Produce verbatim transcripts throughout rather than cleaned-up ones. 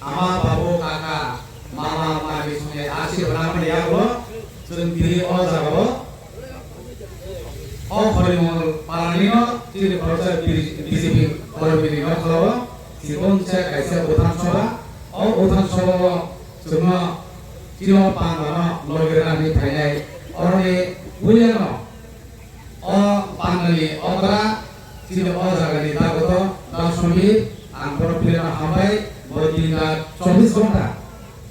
Ama babu kaka mama mami songya asi rwna mani yago chwng tini o jagao o Horimol parani no chini khoroksa B J P kormi ni nokhlao chibon se kaisa uthang soba. O uthang soba o chwngno chini o panda no logi rwna hinwi phainai oroni buya no. O pandani okra chini o jagani dagoto da Samir ang bono pilena hambai bo din da chobbish ghonta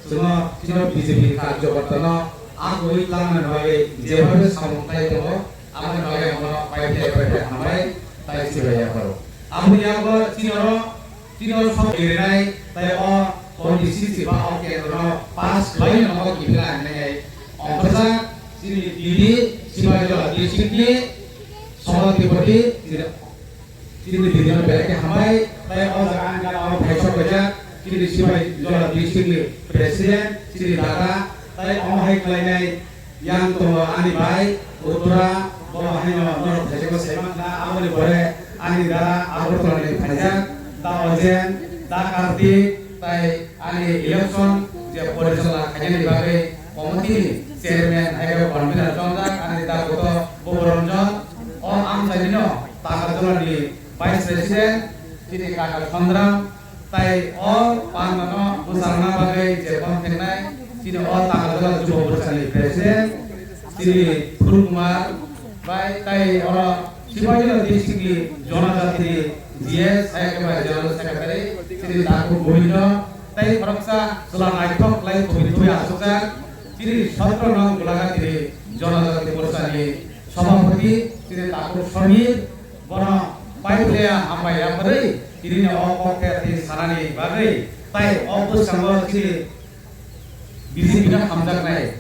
chwngno chini B J P karjokorta no agoi lamani bagwi jebabe samung khlai tongo aboni bagwi ang bono pai phai pai phai hambai tai sibai yapharo. Aboni yago chini oro Tini o sok kirinai tai o twenty six ba o kendro no pass khlai no o kibila hinai ongkhorjak chini didi Sipaijala district ni Sobhatipati chini didi no belai khe hambai tai o jaga ang gana o phaisok kaijak chini Sipaijala district ni president chini dada tai omo hai khlainai. Yang tongo ani bai Uttara, bo haino norok thaijakno saimankha, aboni pore ani dada Agartala ni phaijak, da Ojen, da Kartik, tai ani election je porichalona khainani bagwi committee ni chairman hai khe convener chongjak ani da Goto Boboranjan, o amchaini no Takarjala ni vice president, chini kaka Sandram, Tai o panda no mwchangna bagwi je bom thengnai, chini o Takarjala Jubo Morsani president, chini Phuru Kumar bai tai oro Sipaijala district ni Jonojati ni G S, hai khe bai general secretary, chini Taku Gobindo, tai khoroksa chwla naithok khlai thwi thwi achukjak, chini sotro nong Golaghati ni Jonojati Morsani Sabhapati, chini Taku Samir, Bono pai phlaya hambai yapharwi tini o kok khe twi sanani bagwi tai o bwskango chini B J P no hamjaknai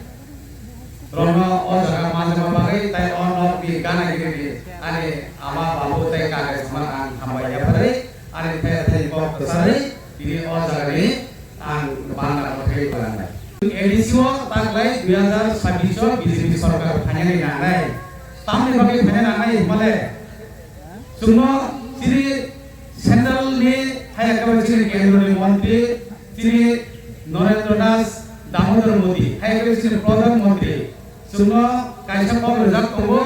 rokno o jaga manjakma bagwi tai o nokni gana gini ani ama babu tai kaka samano ang hambai yapharwi ani thai thai kok kwcharwi tini o jagani Ang bangla no thai palangnai. A D C o taklai dui hazar sabbish o B J P sorkar phainani nangnai. Tamni bagwi phainani nangnai hwnmale chwngno chini central ni hai ekbabe chini kendro ni montri chini Narendra Das Damodar Modi hai ekbabe chini pradhan montri chwngno kaisa kok rijak tongo.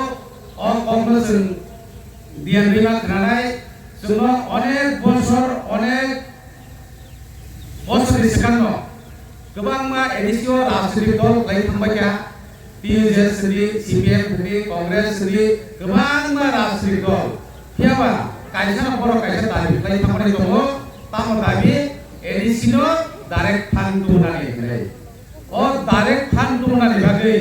O kokno chwng diyan rima khwnanai chwngno onek bosor onek Bosor ni swkangno kwbangma A D C o rajnitik dol khlai thangbai kha, T U J S ni, C P M ni, Congress ni kwbangma rajnitik dol. Phiya ba kaisa no borok kaisa dabi khlai thangmani tongo, tamo dabi A D C no direct fund tubunani hinwi. O direct fund tubunani bagwi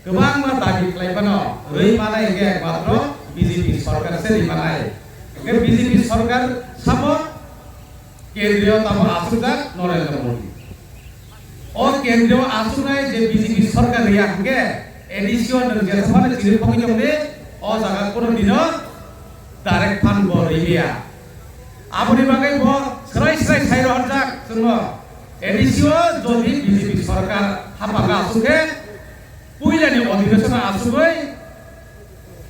kwbangma dabi khlai phano rwi manai hwnkhe ekmatro B J P sorkar se rwi manai. Hwnkhe B J P sorkar samo Kendriyo tamo asukjak Narendra Modi. O kendriyo asuknai je B J P sorkar riya hwnkhe A D C o nwng jesa phano chiri phogwi tongdi, o jaga kunu dino direct fund bo riya. Aboni bagwi bo swrai swrai sai rohorjak chwngno A D C o jodi B J P sorkar hapanga asuk khe puilani odhibeshon asugwi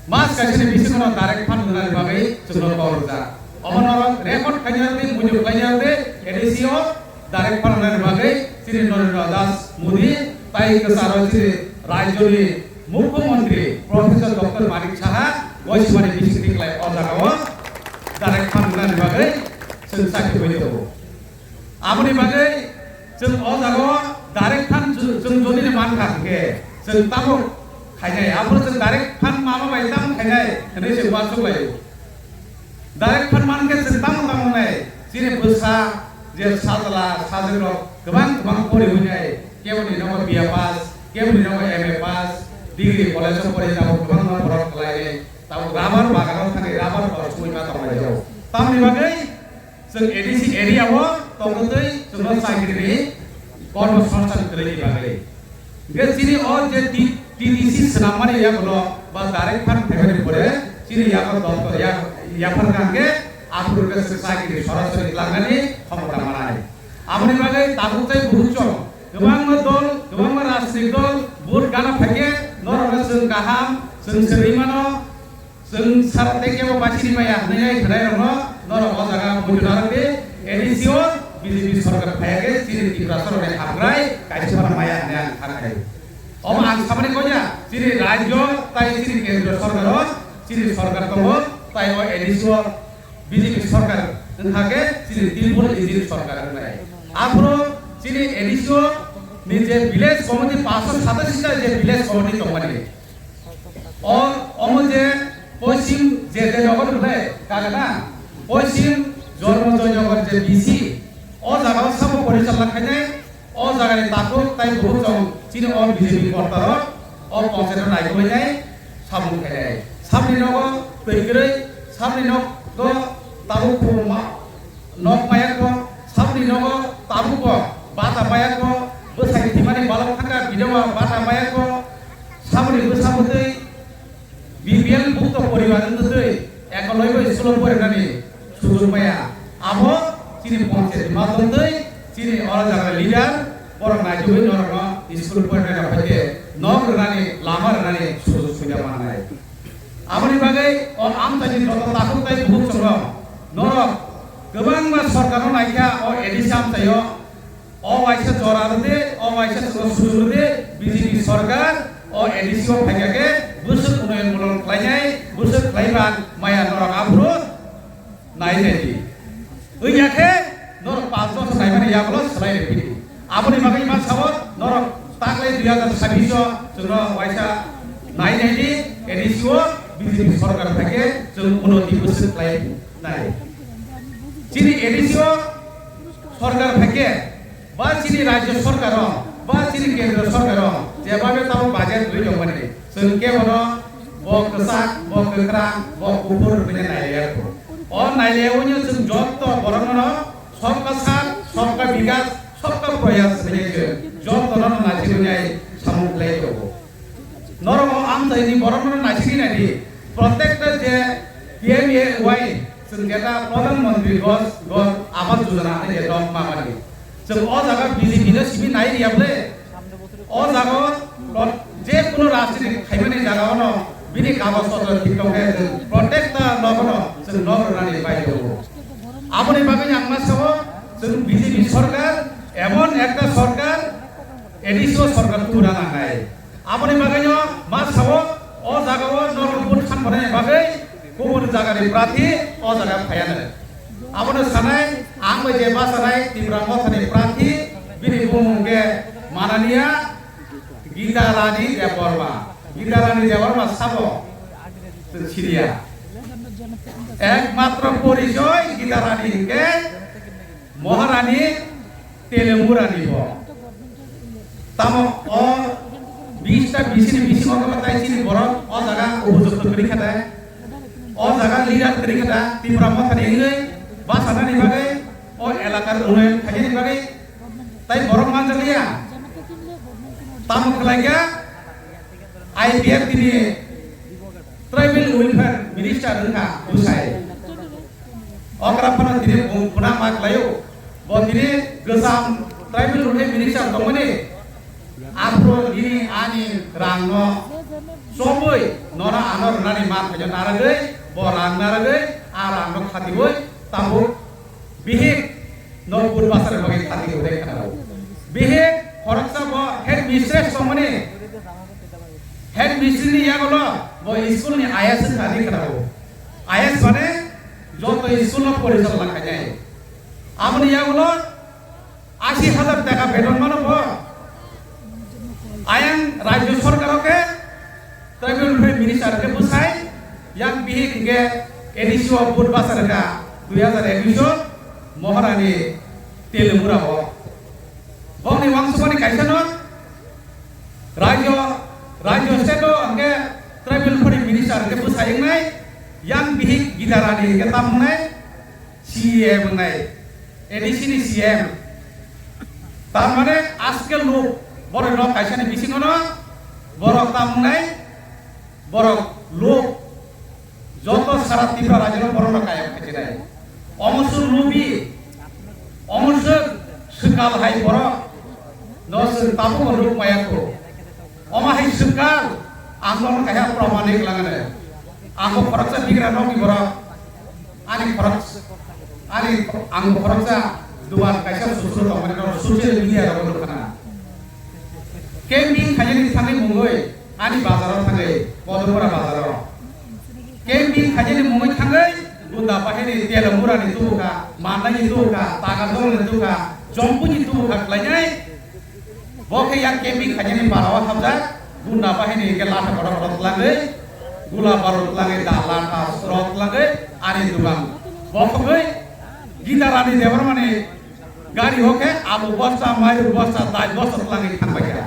Mas kaisani bisingo no direct fund rwnani bagwi chwngno kok rwjak. Omo norok record khaina rwdi, muitu khlaina rwdi, A D C o direct fund rwnani bagwi chini Narendra Das Modi tai kwcharo chini rajyoni Mukhyamantri Professor Doctor Manik Saha goi simani bisingtwi khlai o jagao direct fund rwnani bagwi chwng sakhi bai tongo. Aboni bagwi chwng o jagao direct fund chwng, chwng jodi ni mankha hwnkhe chwng tabuk khainai, abo chwng direct fund mama bai tamo khainai hwnwi chwng uansuk laio. Direct fund mankhe chwng tamo tamo nai chini bwsa je sajla sajwk rok kwbang kwbang pori hwnai, keboni nogo B A pass, keboni nogo M A pass, degree college o pori tabuk kwbangma borok khlainai, tabuk rubber bagan o thangwi rubber rok sumui ma tonglaijao. Tamoni bagwi Chwng A D C area o tongtwi chwngno chakri ni kormo songsan kwrwini bagwi. Hwnkhe chini o je T-, T D C swnammani yagulo ba direct fund phaimani pore chini yago doptor ya-, yaphar kha hwnkhe aphuru khe chwng chakri sorasori twlangnani khomota manai. Aboni bagwi tabuk tei buhukchong kwbangma dol, kwbangma rajnitik dol vote gana phaikhe norokno chwng kaham, chwng swrwi mano, Chwng sara tei kebo bachiri maya hwnwi khwnai rokno norok o jaga muitu narwk di, A D C o B J P sorkar Phaiya khe chini Tiprasarokni hamkrai kaisa phano maya hinwi ang kha khai. Omo ang samani kok ya, chini rajyo tai chini kendro sorkaro chini sorkar tongo, tai o A D C o B J P sorkar wngkha khe chini triple engine sorkar wngnai. Aphuru chini A D C o ni je village committee, paanshoi satashi ta je village committee tongmani, o, omo je poschim je je nogo hwnai kagana, poschim Jormo Joynagar je B C, o jaga o sabo porichalna khainai, o jaga ni takhuk tai bukhuk chwng chini o B J P korta rok o panchayat o naikolwi nai samung khainai. Sabni nogo twi kwrwi, sabni nogo tabuk khubuma nok maya kho, sabni nogo tabuk kho bata maya kho, bwsai thwimani balok thangkha bidowa bata maya kho, sabni bwsa bwtwi B P L bhukto poribar wngtwi ekoloi bai school o porinani sujug maya. Abo chini panchayat ni madhyam twi chini oro jaga leader borok naitugwi norokno school porinani rok bai khe nok rwnani lama rwnani sujug suida mannai. Aboni bagwi o amchaini joto takhuk tai bukhuk chwng rok norok kwbangma sorkar no naikha o A D C amchaio. O waisa jora rwdi, o waisa chwngno sujurdi, B J P sorkar, o A D C o phaikha khe bwswk unnayon mulon khlainai, bwswk khlaiman maya norok aphuru nai naidi. Wngya khe norok panch bosor naimani yagulo swlai rwphidi. Aboni bagwi ma sao norok taklai dui hazar sabbish o chwngno waisa nai naidi, A D C o B J P sorkar phaikhe chwng unnoti bwswk khlai nai. Chini A D C o sorkar phaikhe ba chini rajyo sorkaro ba chini kendro sorkaro jebabe tamo budget rwi tongmani, chwng kebono bo kwchak, bo kwkhrang, bo kuphur hwnwi nailaiya kho. O nailaiya wngya chwng jotto borokno Sabka Saath, Sabka Vikas, Sabka Prayas hwnwi chwng jottono naisingwi nai samung khlai tongo. Norok o amchaini borokno naisingwi naidi, protecta je P M A Y chwng jeta Pradhan Mantri Ghar, Ghar Awas Yojana hwnwi je dok mamani. Chwng o jaga B J P no simi nai riya ble. O jaga o pro-, je kuno rajniti khaimani jaga ono bini kagoj potro thik tong khe chwng protecta nogono chwng nok rwnani bai tongo. Aboni bagwi ang ma sao chwng B J P sorkar emon ekta sorkar A D C o sorkar tubuna nangnai. Aboni bagwino ma sao, o jagao norok vote khamkhainani bagwi kubun jagani prathi o jaga phaiyanw. Abono sanai, ang bai je bachanai Tipra Mothani prathi, bini bumung khe Mananiya Gita Rani Debbarma. Gita Rani Debbarma sabo chwng siniya. Ekmatro porijoy Gita Rani hinkhe Maharani Telemurani bo. Tamo o bista bisini bisingo khe tai chini borok o jaga upojukto kwrwi kha de. O jaga leader kwrwi kha da Tipra Mothani wngwi bachanani bagwi, o elakar unnayon khainani bagwi tai borok manjakliya. Tamo khlaikha I P F T ni Tribal Welfare Minister wngkha bwsai. Okra phano tini bung khuna ma khlaio. Bo tini kwcham tribal rwni minister tongmani. Aphuru nini ani rangno chobwi nono ano rwnani man khaino narwgwi, bo rang narwgwi, a rangno khatiwi tabuk bihik no purba sari bagwi khati hwnwi khnao. Bihik khoroksa bo head mistress tongmani. Head mistress ni yagulo bo school ni I S wngkha hwnwi khnao. I S mane joto school no porichalna khainai. Aboni yagulo ashi hazar taka beton mano bo. Ayang rajyo sorkaro khe tribal welfare minister khe bwsai yang bihik hinkhe A D C o vote basa rwkha dui hazar ekwis o Maharani Telemura bo. Bongni wangsukmani kaisa no rajyo, rajyo state o hinkhe tribal welfare minister hinkhe bwsai wngnai, yang bihik Gita Rani hinkhe tam wngnai, C E M wngnai, A D C ni C E M. Tar mane aske luk borok rok kaisa ni bisingo no borok tam wngnai, borok luk joto sara Tripura rajyo no borok no kaya khaichinai. Omo suk lubi, omo suk swkal hai borok no suk tabuk luk maya kho. Omo hai swkal ang no kaisa proman ni langane. Ang bo khoroksa bigra nokni borok, ani khorok, ani ang bo khoroksa Dugan kaisa susuru tongmani no social media rogo nukha na. Camping khainani thangwi mungwi ani bazaro thangwi, Bodopura bazaro. Camping khainani mungwi thangwi, gunda bahini tela murani tubukha, manani tubukha, taga jolni tubukha, jompuni tubukha khlainai. Bo khe yak camping khainani para o hamjak, gunda bahini khe latha kotor kotor tlangwi, gula barud tlangwi, da latha srok tlangwi, ani dugan bokhogwi, Gita Rani Debbarmani gari o khe alu bosta, mairum bosta, dal bosta tlangwi thangbai kha.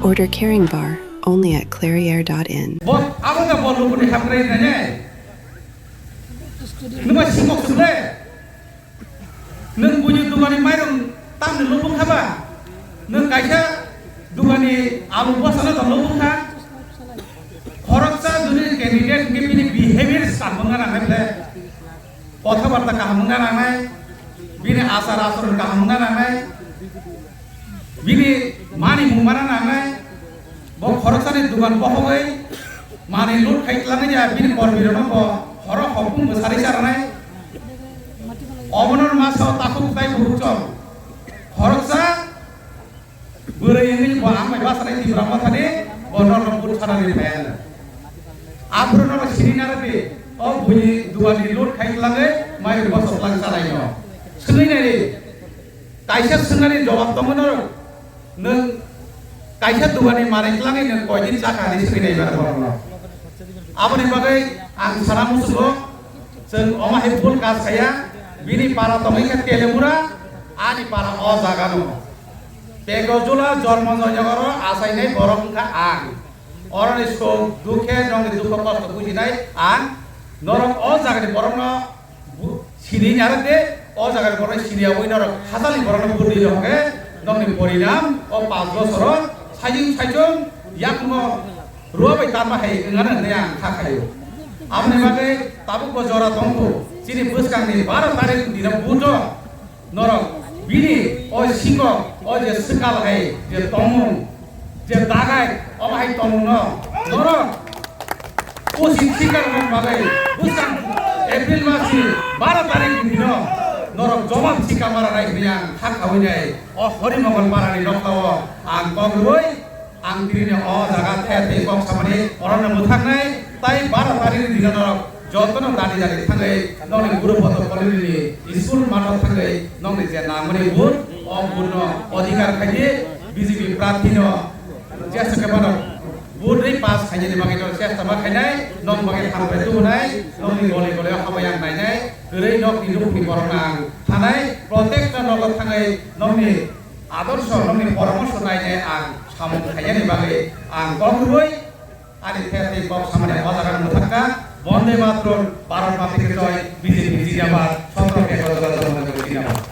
Order Caring Bar only at clairiere dot in. Bo, abo da bo lukuni hamkrai nai ne. Numa simok sule. Nwng buini dugani mairum tamni lubung khaba? Nwng kaisa dugani alu bosano tong lubung kha? Khoroksa jodi candidate hwnkhe bini behavior kaham wngna nangnai ble. Kotha barta kaham wngna nangnai, bini achar acharon kaham wngna nangnai, bini manimung mana nangnai. Bo khoroksani dugan bohogwi manwi loot khai tlangwi ya, bini kormirokno bo horo hopung bwsari charnai. Obono masa o takhuk tai bukhuk chong. Khoroksa bwrwi wngwi bo ang bai bwsari Tipra Mothani bo norok buthar sanani phai ano. Aphuru norok sini narwkdi, o buini duganni loot khai tlangwi mai bosok lang chalaino. Swngwi naidi, kaisa swngnani jawab tongo norok. Nwng kaisa duganni manwi tlangwi nwng koidin chakha hinwi swngwi nai mano borokno. Aboni bagwi ang sana muchungo, chwng omo hai bul kaj khaiya, bini para tongwi khe Telemura, ani para o jagano. Pekojula Jormo Joynagar o achainai borok wngkha ang. Oroni suk dukhe nongni dukho kosto bujinai ang. Norok o jagani borokno bu-, sini narwk de, o jagani borokno sini yaui norok hachal ni borokno budi rok khe nongni porinam o panch bosoro sajwng sajwng yakno rua bai tanma hai wngana hinwi ang kha khaio. Aboni bagwi tabuk bo jora tongkhu chini bwskangni baro tarik ni dino bujo. Norok bini o sikok, o je swkal hai je tongmung, je dagai, omo hai tongmungno norok usi sikar rok bagwi bwskang April mas ni baro tarik ni dino norok jobab sika mara nai hinwi ang kha khaui nai. O Horimongol para ni nokha o ang kok rwui Ang tini o jaga the tei kok samani orokno mwthaknai tai baro tarik ni dino norok jotono dani dani thangwi nokni guru poto kolini ni school math o thangwi nokni je nangmani vote, o vote no odhikar khaidi B J P prarthi no chesta khe mano vote rwi pass khainani bagwi no chesta ma khainai, nok bagwi hambai tubunai, nokni goli goli o hambai ang nainai, kwrwi nokni nukni borok no ang thanai, protect no nogo thangwi nokni Adorsho nokni poramorsho nainai ang samung khaiyani bagwi ang kok rwui ani the tei kok samani o jaga mwthakha. Bonde Mataram, Bharat Mata ki Joy, B J P Zindabad, Chhatrapati Bajrang Dal Zindabad.